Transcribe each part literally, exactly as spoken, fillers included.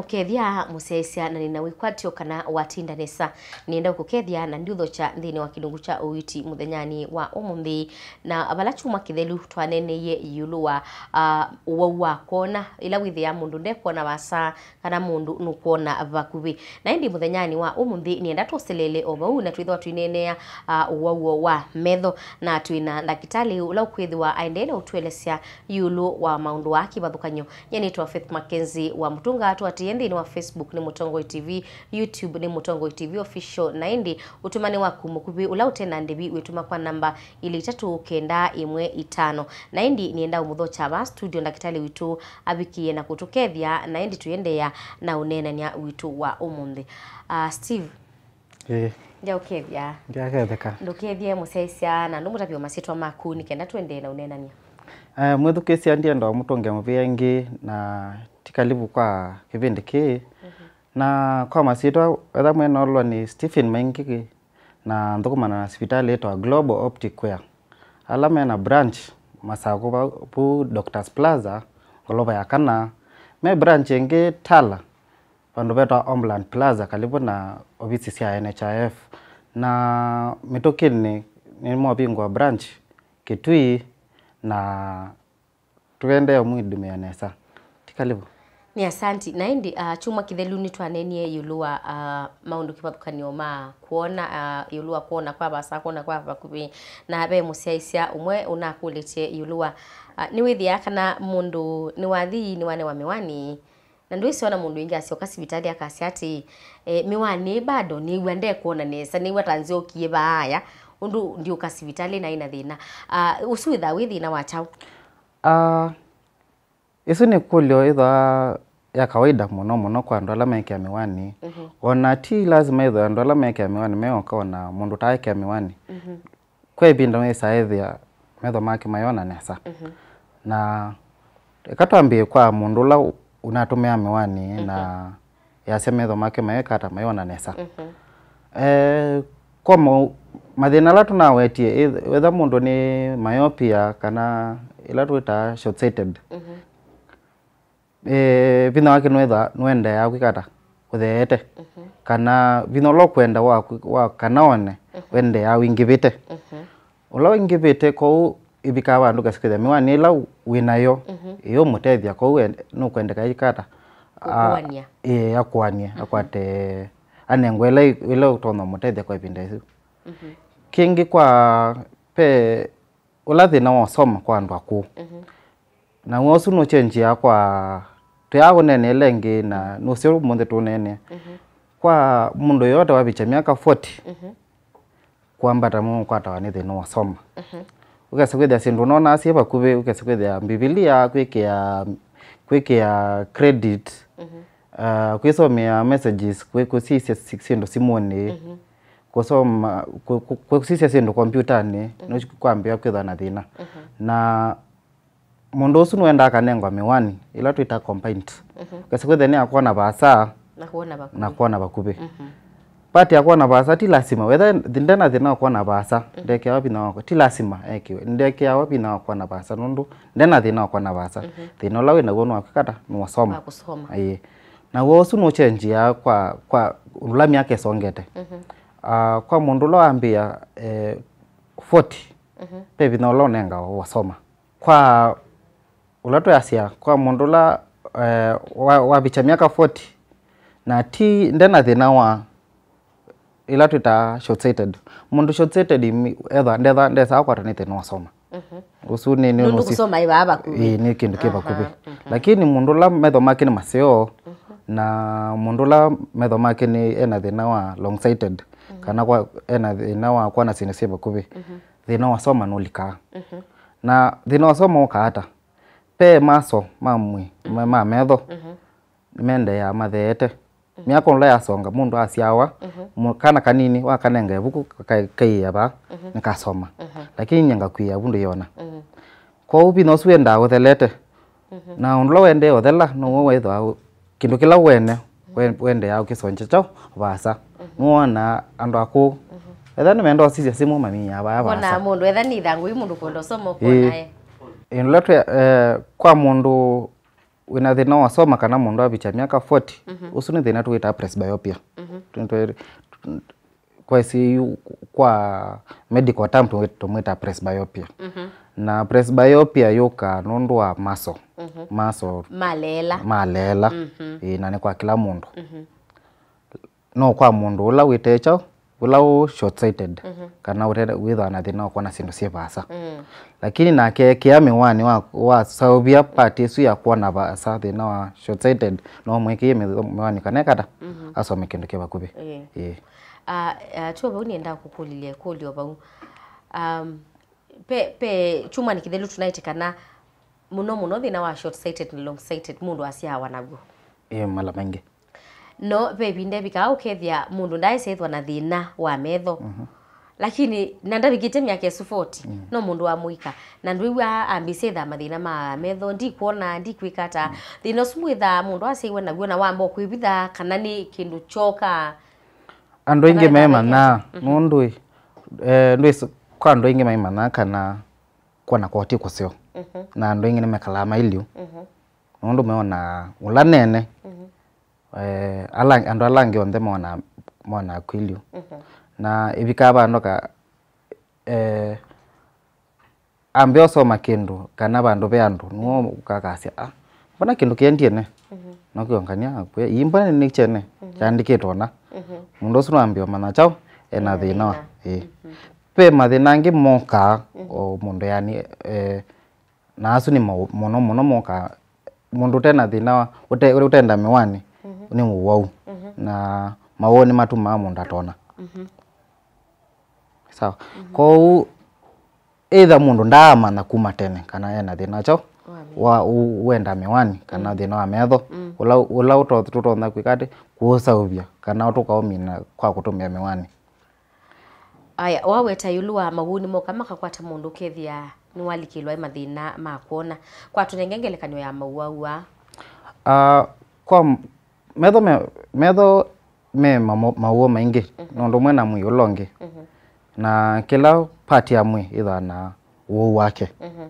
Ũkethya mũsyaĩĩsya na nĩna wĩkwatyo kana watinda nesa, nĩenda ũkũkethya na ndiũthokya nthĩnĩ wa kĩlungu kya ũiiti mũthenyanĩ wa ũmũnthĩ. Na vala kyumwa kĩthelu twaneeneie ĩũlũ wa, ah, ũwau wa kwona, ĩla wĩthĩaa mũndũ ndekwona vaasa kana mũndũ nũkwona vakuvĩ. Na ĩndĩ mũthenyanĩ wa ũmũnthĩ nĩenda tũseleele o vau na twĩthĩwa twĩneenea, ah, ũwau wa metho, na twĩ na ndakĩtalĩ ũla ũkwĩthĩwa aendee na ũtũelesya ĩũlũ wa maũndũ aa kĩvathũkany'o. Nyie nĩtawa Faith Mackenzie wa Mũtũnga, tũatĩĩe nthĩnĩ wa Facebook nĩ Mũtongoi T V, YouTube nĩ Mũtongoi T V Official, na ĩndĩ ũtũmane waku mũkuvĩ ũla ũte na ndĩvi wĩtũma kwa namba ilĩ itatũ kenda ĩmwe itano. Na ĩndĩ nĩenda ũmũthokya vaa studio ndakĩtalĩ witũ avikĩe na kũtũkethya, na ĩndĩ tũiendeea na ũneenany'a witũ wa ũmũnthĩ. Ah, Steve, Ĩĩ. Ndyaũkethya. Ndyaketheka. Ndũkethye mũsyaĩĩsya na ndũmũtavye masyĩtwa maku nĩ kenda tũendee na ũneenany'a. Eh, mwĩthukĩĩsya ndienda ũmũtũnge mũvĩa ĩngĩ na ti kalivu kwa kĩvĩndĩ kĩĩ. Mhm. Na kwa masyĩtwa, etha mwĩnolwa nĩ Stephen Maingĩ na nthũkũmana na sivitalĩ ĩtawa Global Optic Care. Ala me na branch Masakũ va-, vu Doctors Plaza, ngolova ya kana. Me branch ĩngĩ Tala, vandũ vetawa Homeland Plaza, kalivu na ovisi sya N H I F. Na mĩtũkĩnĩ nĩmovingũa branch Kitui, na tũendee ũmwĩndumĩa nesa. Ti kalivu. Nĩ asanti. Na ĩndĩ, ah, kyumwa kĩthelu nĩtwaneenie ĩũlũ wa, ah, maũndũ kĩvathũkany'o ma kwona, ah, ĩũlũ wa kwona kwa vaasa, kwona kwa vakuvĩ. Na ve mũsyaĩĩsya ũmwe ũnakũlĩtye ĩũlũ wa, ah, nĩwĩthĩaa kana mũndũ nĩwathi nĩwanewa mĩwani, na ndwĩsĩ ona mũndũ ĩngĩ asyoka sivitalĩ akasya atĩ, eh, mĩwani ĩĩ bado nĩw'a ndekwona nesa, nĩw'a ta nzyokie vaaya, ũndũ ndiũka sivitalĩ naĩ na thĩna. Ah, ũsu wĩthaa wĩ thĩna wa kyaũ? Ah, ĩsu nĩ kũlyo ĩthwaa ya kawaida mũno mũno kwa andũ ala mekĩa mĩwani. Mhm. Ona ti lazima ĩthwe andũ ala mekĩa mĩwani meoka ona mũndũ ũtaekĩa mĩwani. Mhm. Kwa ĩvinda nĩsaa ĩthĩa metho make mayona nesa. Mhm. Na eka twambĩe kwa mũndũ ũla ũnatũmĩaa mĩwani, mhm, na yasya metho make mayeka ata mayona nesa. Mhm. Eh, kwa mau-, mathĩna ala tũnawetie, eth-, wetha mũndũ nĩ myopia kana ĩla twĩtaa short sighted. Mhm. Eh, vinya wake nĩwetha nũendeea kwĩka ata? Ũtheete. Mhm. Kana vinya ũla ũkwenda wa, wa kana one, mhm, wendeea wingĩvĩte. Mhm. Ũla wingĩvĩte, kwoou ĩvikaa vandũ ũkesa kwĩthĩa mĩwani ĩla wĩ nayo, mhm, ĩyũmũtethya, kwoou en-, nũkwendeka ĩka ata? A-, kũkũanĩa. Ĩĩ, akũanĩe, mhm, akwate, anengwe ĩla, ĩla ũtonya ũmũtethya kwa ĩvinda ĩsu. Mhm. Kĩngĩ kwa, ve ũla thĩna wa ũsoma kwa andũ akũũ. Mhm. Na w'o ũsu nũchenjĩaa kwa, twĩaa ũneeneele ĩngĩ na nũseo ũmũnthĩ tũũneenea. Mhm. Kwa mũndũ yoyote wavikya myaka forty, mhm, kwambata mũno ũkwatawa nĩ thĩna wa ũsoma. Mhm. Ũkesa kwĩthĩa syĩndũ ũnonaa syĩ vakuvĩ, ũkesa kwĩthĩa Mbivilia, kwĩkĩa, kwĩkĩa credit, mhm, ah, kwĩsomea messages, kwĩ-, kũsisya si-, syĩndũ simũnĩ, mhm, kũsoma, kũ-, kũ-, kũsisya syĩndũ kombyũtanĩ, mhm, nũkwambĩĩa kwĩthwa na thĩna. Mhm. Na mũndũ ũsu nũendaa akanengwa mĩwani, ĩla twĩtaa combined. Mhm. Ũkesa kwĩthĩa nĩakwona vaasa na kwona vakuvĩ. Na kwona vakuvĩ. Mhm. Part ya kwona vaasa ti lasima. Wetha nde na thĩna wa kwona vaasa, mhm, ndekĩawa vinya wakwa. Ti lasima ekĩwe. Ndekĩawa vinya wa kwona vaasa nũndũ nde na thĩna wa kwona vaasa. Mhm. Thĩna ũla wĩ naw'o nĩ wa kwĩka ata? Nĩ wa ũsoma. Wa kũsoma. Ĩĩ. Na w'o ũsu nũchenjĩaa kwa, kwa ũla myaka ĩsongete. Mhm. Ah, kwa mũndũ ũla wambĩĩa, eh, forty, mhm, ve vinya ũla ũnengawa wasoma. Kwa ũla twĩasya, kwa mũndũ ũla, eh, wa, wavikya myaka forty, na ti, nde na thĩna wa ĩla twĩtaa short sighted. Mũndũ short sighted mi-, etha, ndetha, ndesaa kwatwa nĩ thĩna wa soma. Mhm. Ũsu nĩ, nĩ nũndũ ũnũsi-, kũsoma ĩ vaa vakuvĩ. Ĩĩ, nĩ kĩndũ kĩ, aha, vakuvĩ. Mhm. Lakini mũndũ ũla metho make nĩ maseo, mhm, na mũndũ ũla metho make nĩ ena thĩna wa long sighted, mhm, kana kwa, ena thĩna wa kwona syĩndũ syĩ vakuvĩ, mhm, thĩna wa soma nũlikaa. Mhm. Na thĩna wa soma ũkaa ata? Ve maso ma mwĩĩ, ma, ma metho, mhm, nĩmendeeaa matheete. Mhm. Myaka ũla yasonga, mũndũ asyawa, mhm, mũ-, kana kanini, wakanenga ĩvuku, ka-, kaiĩa vaa, mhm, nĩkasoma. Mhm. Lakini nyie ngakw'ĩĩa vu ndĩyona. Mhm. Kwoou vinya ũsu wendaa ũthelete. Mhm. Na ũndũ ũla wendee ũthela, now'o wĩthĩawa kĩndũ kĩla wene, we-, wendeeaa ũkĩsongya kyaũ? Vaasa. Mhm. Nĩwonaa andũ akũũ. Mhm. Etha nĩmenda ũsisya simũ, mamiaa vaa vaasa. Wonaa mũndũ, etha nĩ ithangũ yu mũndũ kwenda ũsoma, ĩĩ, ũkwona e. Ĩndĩ ũla twe-, eh, kwa mũndũ wĩna thĩna wa soma kana mũndũ avikya myaka forty, mhm, ũsu nĩ thĩna tũwĩtaa presbyopia. Mhm. Tũ- tũ- kwa I C U, kwa medical term tũ- tũmwĩta presbyopia. Mhm. Na presbyopia yũkaa nũndũ wa maso. Mhm. Maso maleela. Maleela. Mhm. Ĩĩ, na nĩ kwa kĩla mũndũ. Mhm. No kwa mũndũ ũla wĩte kyaũ, ũla ũ short sighted, mhm, kana ũte- wĩthwa na thĩna wa kwona syĩndũ syĩ vaasa. Mm. Lakini nake ekĩa mĩwani wa- waseũvya part ĩsu ya kwona vaasa, thĩna wa short sighted, no mwĩkĩe mĩ- mĩwani kana ekata, mhm, asome kĩndũ kĩ vakuvĩ. Ĩĩ. Ĩĩ. Ah, ah, tuo vau nĩenda kũkũlilya ĩkũlyo vau. Um, pe, pe kyumwanĩ kĩthelu tũnaĩtye kana mũno mũno thĩna wa short sighted na long sighted mũndũ asyawa naw'o. Ĩĩ, mala maingĩ. No ve ĩvinda ĩvikaa ũkethĩa mũndũ ndaaĩsa ĩthwa na thĩna wa metho. Mhm. Lakini na ndavikĩte myaka ĩsu forty, mm, no mũndũ wa mũika. Na ndwĩw'a ambĩsya ĩtha mathĩna ma metho, ndikwona, ndikwĩka ata. Mm. Thĩna ũsu mwĩthaa mũndũ asyaiwe naw'o na wamba kwĩvitha kana nĩ kĩndũ kyoka. Andũ aingĩ kana ĩtha maimanyaa, mhm, nũndũ ĩ, eh, ndwĩsĩ, kwa andũ aingĩ maimanyaa kana kwona kwoo ti kũseo. Mhm. Na andũ aingĩ nĩmekalaa mailiu. Mhm. Nũndũ meonaa ũla nene, mhm, eh, ala, andũ ala angĩ onthe mona, mona kwiliu. Mhm. Na ĩvikaa vandũ ka, eh, ambĩa ũsoma kĩndũ kana vandũ ve andũ, nĩw'o ũkakasya, "Ah, mbona kĩndũ kĩendie ne?" Mhm. Nokĩongania akwĩa, "Ii, mbona nĩ kyene? Mhm. Kyandĩkĩtwe ũna." Mhm. Mũndũ ũsu nũambĩa ũmanya kyaũ, ena thĩna wa. Ĩĩ. Mhm. Ve mathĩna angĩ mokaa, mhm, o mũndũ yani, eh, na asu nĩ mau- mũno mũno mokaa mũndũ ũte na thĩna wa, ũte- ũtenda mĩwani, mhm, nĩ mũwau. Mhm. Na mawau nĩmatumaa mũndũ atona. Mhm. Sawa. Mhm. Kwoou, either mũndũ ndaamanya kuma tene kana ena thĩna kyaũ wa mĩwani, wa ũ- wenda mĩwani, kana, mm, thĩna wa metho, mm, ũla, ũla ũto- tũtonya kwĩka atĩ kũũseũvya kana tũkaũmina kwa kũtũmĩa mĩwani. Aya, waweta ĩũlũ wa mawau nĩmoka makakwata mũndũ ũkethĩa nĩwalikĩlwa nĩ mathĩna ma kwona. Kwa tũnenge ngelekany'o ya mawau aa. Ah, kwa m- metho me- metho me mamo- mawau maingĩ, mhm, nũndũ ũmwe na mwĩĩ ũla ũngĩ. Mhm. Na kĩla part ya mwĩĩ ĩthaa na ũwau wake. Mhm.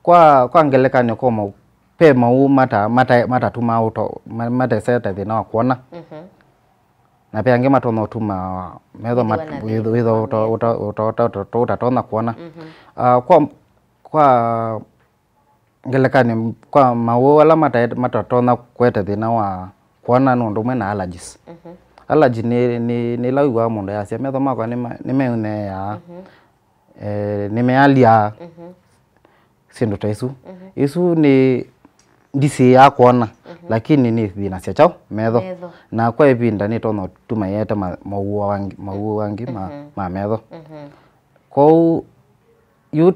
Kwa, kwa ngelekany'o, kwa mau- ve mawau mata- mata- matatumaa ũto- ma- matesete thĩna wa kwona. Mhm. Na ve angĩ matonya ũtuma metho mat- wĩthĩwa na thĩna wĩthwa wa ũta- metho, ũta- ũta- ũta- ũta- ũtatonya kwona. Mhm. Ah, kwa, kwa ngelekany'o, kwa mawau ala mata- matatonya kũete thĩna wa kwona nĩ ũndũ ũmwe na allergies. Mhm. Allergy nĩ, nĩ, nĩ ĩla wĩw'aa mũndũ ayasya, "Metho makwa nĩma- nĩmeũneea." Mhm. Eh, nĩmealya. Mhm. Syĩndũ ta isu. Mhm. Isu nĩ ndisiĩaa kwona, mhm, lakini nĩ thĩnasya kyaũ? Metho. Metho. Na kwa ĩvinda nĩtonya ũtuma yĩete ma- mawau angĩ, mawau angĩ ma, mhm, ma metho. Mhm. Kwoou, yu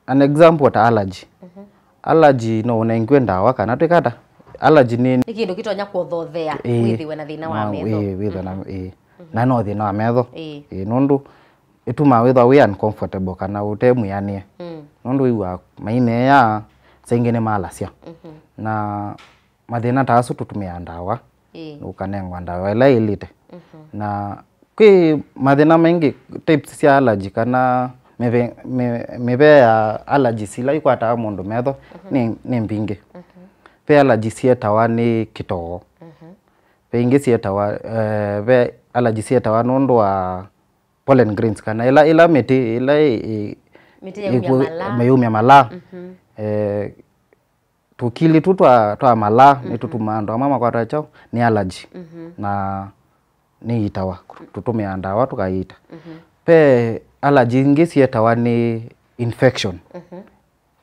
an example ta allergy. Mhm. Allergy no ũnengiwe ndawa kana twĩka ata? Allergy nĩ nĩ kĩndũ kĩtonya kũthothea, ĩĩ, wĩthĩwe na thĩna wa, wa metho. Ĩĩ, wĩthĩwe na, mhm, ĩĩ. Mhm. Na no thĩna wa metho. Ĩĩ. Ĩĩ, nũndũ ĩtumaa wĩthwa wĩ uncomfortable kana ũte mwĩanĩe. Mm. Nũndũ wĩw'aa maineea, saa ingĩ nĩmalasya. Mhm. Na mathĩna ta asu tũtũmĩaa ndawa, ĩĩ, ũkanengwa ndawa ĩla ĩlĩte. Mhm. Na kwĩ mathĩna maingĩ, types sya allergy kana mĩve- mĩ- mĩvea ya allergies ila ikwataa mũndũ metho, mhm, nĩ, nĩ mbingĩ. Mhm. Ve allergy syĩtawa nĩ kĩtoo. Mhm. Ve ingĩ syĩtawa, eh, ve allergy syĩtawa nũndũ wa pollen grains, kana ĩla, ĩla mĩtĩ, ĩla ĩ- ĩ- mĩtĩ yaumya ĩkũ- malaa. Mayumya malaa. Mhm. Eh, tũkili tu twa, twa malaa, mhm, nĩtũtumaa andũ amwe makwatwa kyaũ? Nĩ allergy. Mhm. Na nĩyitawa, tũtũmĩaa ndawa tũkayita. Mhm. Ve allergy ingĩ syĩtawa nĩ infection. Mhm.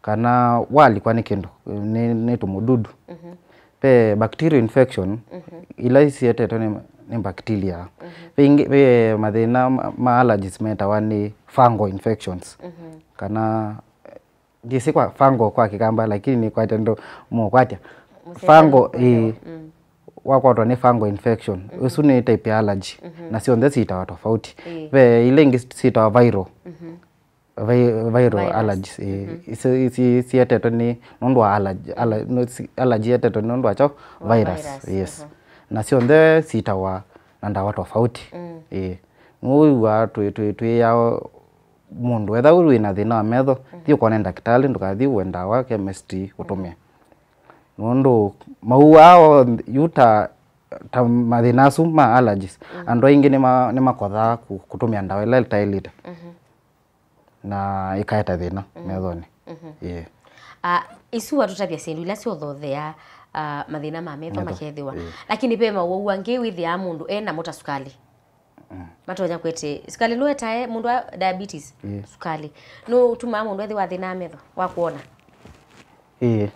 Kana walikwa nĩ kĩndũ, nĩ, nĩ tũmũdudu. Mhm. Ve bacterial infection, mhm, ila sietete nĩ, nĩ bacteria. Mhm. Ve ingĩ, ve mathĩna ma, ma allergies metawa nĩ fungal infections. Mhm. Kana, eh, ndĩsĩ kwa fungal kwa Kĩkamba, lakini nĩ kwate ndo mũkwatya. Mũsese fungal, mũkwatwa, ĩĩ, mm, wakwatwa nĩ fungal infection. Mhm. Ũsu nĩ type ya allergy. Mhm. Na syonthe sitawa tofauti. Ĩĩ. Ve ila ingĩ sitawa viral. Mhm. Vi- viral allergies, ĩĩ. Mhm. Isu, isu sietetwe nĩ nũndũ wa allergy, allergy, no, si- allergy yetetwe nĩ nũndũ wa kyaũ? Virus, virus, yes. Mhm. Na syonthe sitawa na ndawa tofauti. Mm. Ĩĩ. Nĩwĩw'aa twĩ- twĩ- twĩaa mũndũ, wetha wĩ na thĩna wa metho, mhm, thiĩ ũkone ndakĩtalĩ, ndũkathi ũe ndawa chemist ũtũmĩe. Mhm. Nũndũ maũũ aa onthe, yu ta, ta mathĩna asu ma allergies, andũ aingĩ nĩma-, nĩmakothaa kũ-, kũtũmĩa ndawa ĩla ĩtaĩlĩte. Na ĩkaeta thĩna methonĩ. Ĩĩ. Ah, isu watũtavya syĩndũ ila syothotheaa, ah, mathĩna ma metho. Metho, makethĩwa. Ĩĩ. Lakini ve maũwau angĩ wĩthĩaa mũndũ e namo ta sukali. Matonya kwete sukali nũetae mũndũ wa diabetes. Ĩĩ. Sukali nũtumaa mũndũ ethĩwa athĩnaa metho wa kwona. Ĩĩ.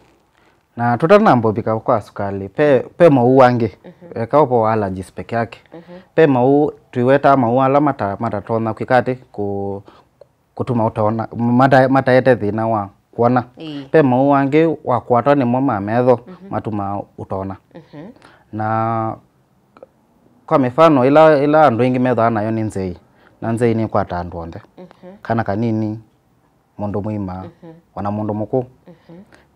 Na tũtanamba ũvika kwa sukali, pe, pe maũũ angĩ, eka ũvo wa allergies peke yake. Pe maũũ, twĩwetaa maũũ ala mata-, matatonya kwĩka atĩ kũ-, kũtuma ũtona, mata-, mataete thĩna wa kwona. Ĩĩ. Pe maũũ angĩ wakwatwa nĩmo ma metho matumaa ũtona. Na kwa mĩfano, ĩla, ĩla andũ aingĩ methĩawa nayo nĩ nzei, na nzei nĩkwataa andũ onthe, kana kanini, mũndũ mũima, ona mũndũ mũkũũ.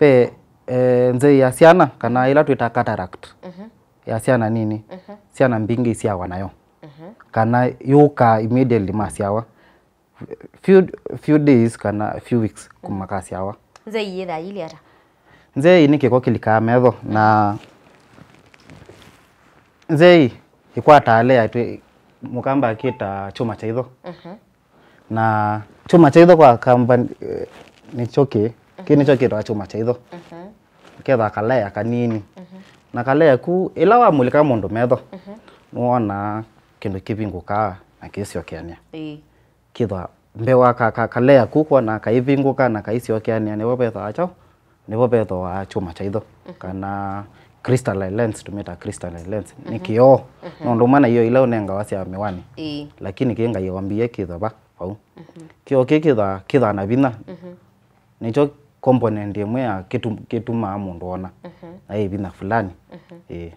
Ve, eh, nzei ya syana, kana ĩla twĩtaa cataract, ya syana nini, syana mbingĩ isyawa nayo, kana yũkaa immediately masyawa, few, few days kana few weeks kuma kasyawa. Nzei yĩthaa yĩlĩ ata? Nzei nĩ kĩko kĩlikaa metho, na nzei ĩkwataa layer twĩ, Mũkamba akĩta kyũma kya itho. Na kyũma kya itho kwa kamba, eh, nĩkyo kĩ, kĩ nĩkyo kĩtawa kyũma kya itho. Ketha kalea kanini. Na kalea ku, ĩla wamulika mũndũ metho, nĩwonaa kĩndũ kĩvingũkaa na kĩsyokeanĩa. Ĩĩ. Kĩthwa mbewa ka, ka, kalea ku kwona kaivingũka na kaisyokeanĩa, nĩvo vethĩwa kyaũ? Nĩvo vethĩwa kyũma kya itho, kana crystalline lens, tũmĩta crystalline lens, nĩ kĩoo. Nũndũ ũmwe na iyo ila ũnengawa sya mĩwani. Ĩĩ. Lakini kĩ Ngai wambie kĩthwa va vau. Kĩoo kĩ kĩtha, kĩtha na vinya. Nĩkyo component ĩmwe ya kĩtu-, kĩtumaa mũndũ ona na ĩ vinya fulani. Ĩĩ.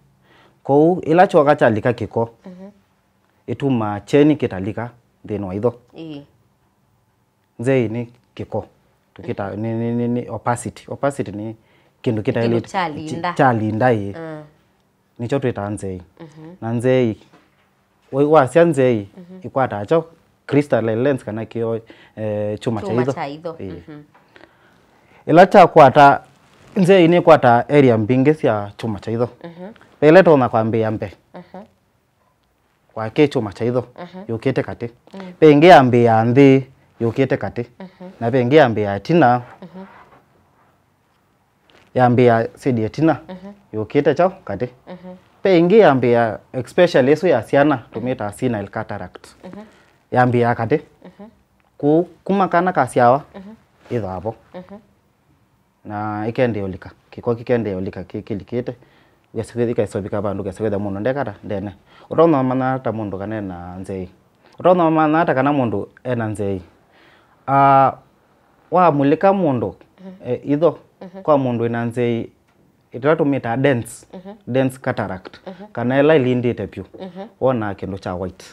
Kwoou ĩla kyoka kyalika kĩko, ĩtumaa kyeni kĩtalika nthĩnĩ wa itho. Ĩĩ. Nzei nĩ kĩko. Tũkĩta, nĩ, nĩ, nĩ, nĩ opacity. Opacity nĩ kĩndũ kĩtaĩlĩte, kyalinda. Kyalinda, ĩĩ. Nĩkyo twĩtaa nzei. Na nzei, wa-, wasya nzei, ĩkwataa kyaũ? Crystalline lens kana kĩoo, eh, kyũma kya itho. Kyũma kya itho. Ĩĩ. Ĩla kyakwata, nzei nĩkwataa area mbingĩ sya kyũma kya itho. Ve ĩla ĩtonya kwambĩĩa mbee wa kĩ kyũma kya itho, yũkĩte katĩ. Ve ĩngĩ yambĩĩa nthĩ, yũkĩte katĩ. Na ve ĩngĩ yambĩĩa ĩtina, yambĩĩa side ya ĩtina, yũkĩte kyaũ? Katĩ. Ve ĩngĩ yambĩĩa, especially ĩsu ya syana, tũmĩtaa senile cataract. Yambĩĩa katĩ. Ku-, kuma kana kasyawa, ĩthaa vo. Na ĩkendeea ũlika, kĩko kĩkendeea ũlika kĩ-, kĩlikĩte, ũkesa kwĩthĩa ĩkaisovika vandũ, ũkesa kwĩthĩa mũndũ ndekata, ndene. Ũtonya ũmanya ata mũndũ kana ena nzei? Ũtonya ũmanya ata kana mũndũ ena nzei? Ah, wamulika mũndũ, eh, itho, kwa mũndũ wĩna nzei, ĩla tũmĩtaa dense, dense cataract, kana ĩla ĩlindĩte vyũ, wonaa kĩndũ kya white.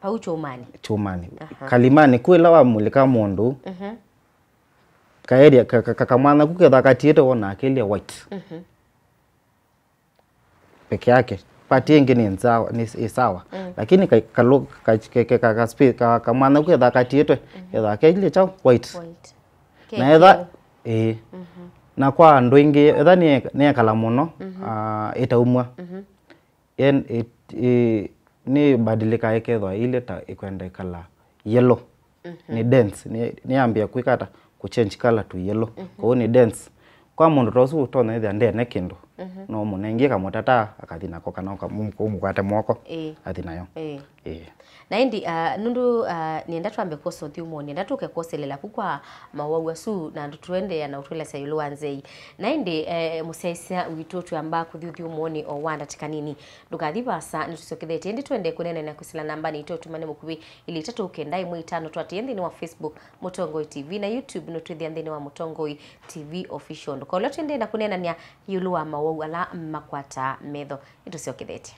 Vau kyũmanĩ. Kyũmanĩ. Aha. Kalimanĩ ku ĩla wamulika mũndũ, ka area, ka, ka, ka, kamwanya ku ketha katiĩte wonaa kĩlye white. Peke yake. Part ĩngĩ nĩ nzawa, nĩ, ĩ sawa. Lakini ka, ka, ka, ka, ka, ka, ka space, ka, kamwanya ku ketha katiĩtwe, ketha kelye kyaũ? White. White. Na etha, ĩĩ. Na kwa andũ aingĩ, etha nĩ, nĩekala mũno, ah, ĩtaumwa. Yen-, ĩ-, ĩ-, nĩbadilĩkaa ĩkethwa ilye ta ĩkwenda ĩkala yellow. Nĩ dense, nĩ, nĩyambĩĩa kwĩka ata? Kũ change color to yellow. Kwoou nĩ dense. Kwa mũndũ ta ũsu ũtonya ĩthĩa ndene kĩndũ, no ũmũnengie kamũtata, akathi nako, kana ũka-, ũmũ-, ũmũkwate moko, ĩĩ, athi nayo. Ĩĩ. Ĩĩ. Na ĩndĩ, ah, nũndũ, ah, nĩenda twambe kwosa ũthyũmũo, nĩenda tũke kwoselela ku kwa mawau asu, na tũendeea na ũtwelesya ĩũlũ wa nzei. Na ĩndĩ, eh, mũsyaĩĩsya witũ, twĩambaa kũthi ũthyũmũonĩ o wa ndatĩka nini. Ndũkathi vaasa, nĩtũsyokethete ĩndĩ tũendee kũneenany'a kwĩsĩla nambanĩ itũ, ũtũmane mũkuvĩ ilĩ itatũ kenda ĩmwe itano, twatĩĩe nthĩnĩ wa Facebook Mũtongoi T V, na YouTube nũtwĩthĩa nthĩnĩ wa Mũtongoi T V Official. Ndũkaũlwa tũendee na kũneenany'a ĩũlũ wa mawau ala makwataa metho. Nĩtũsyokethete.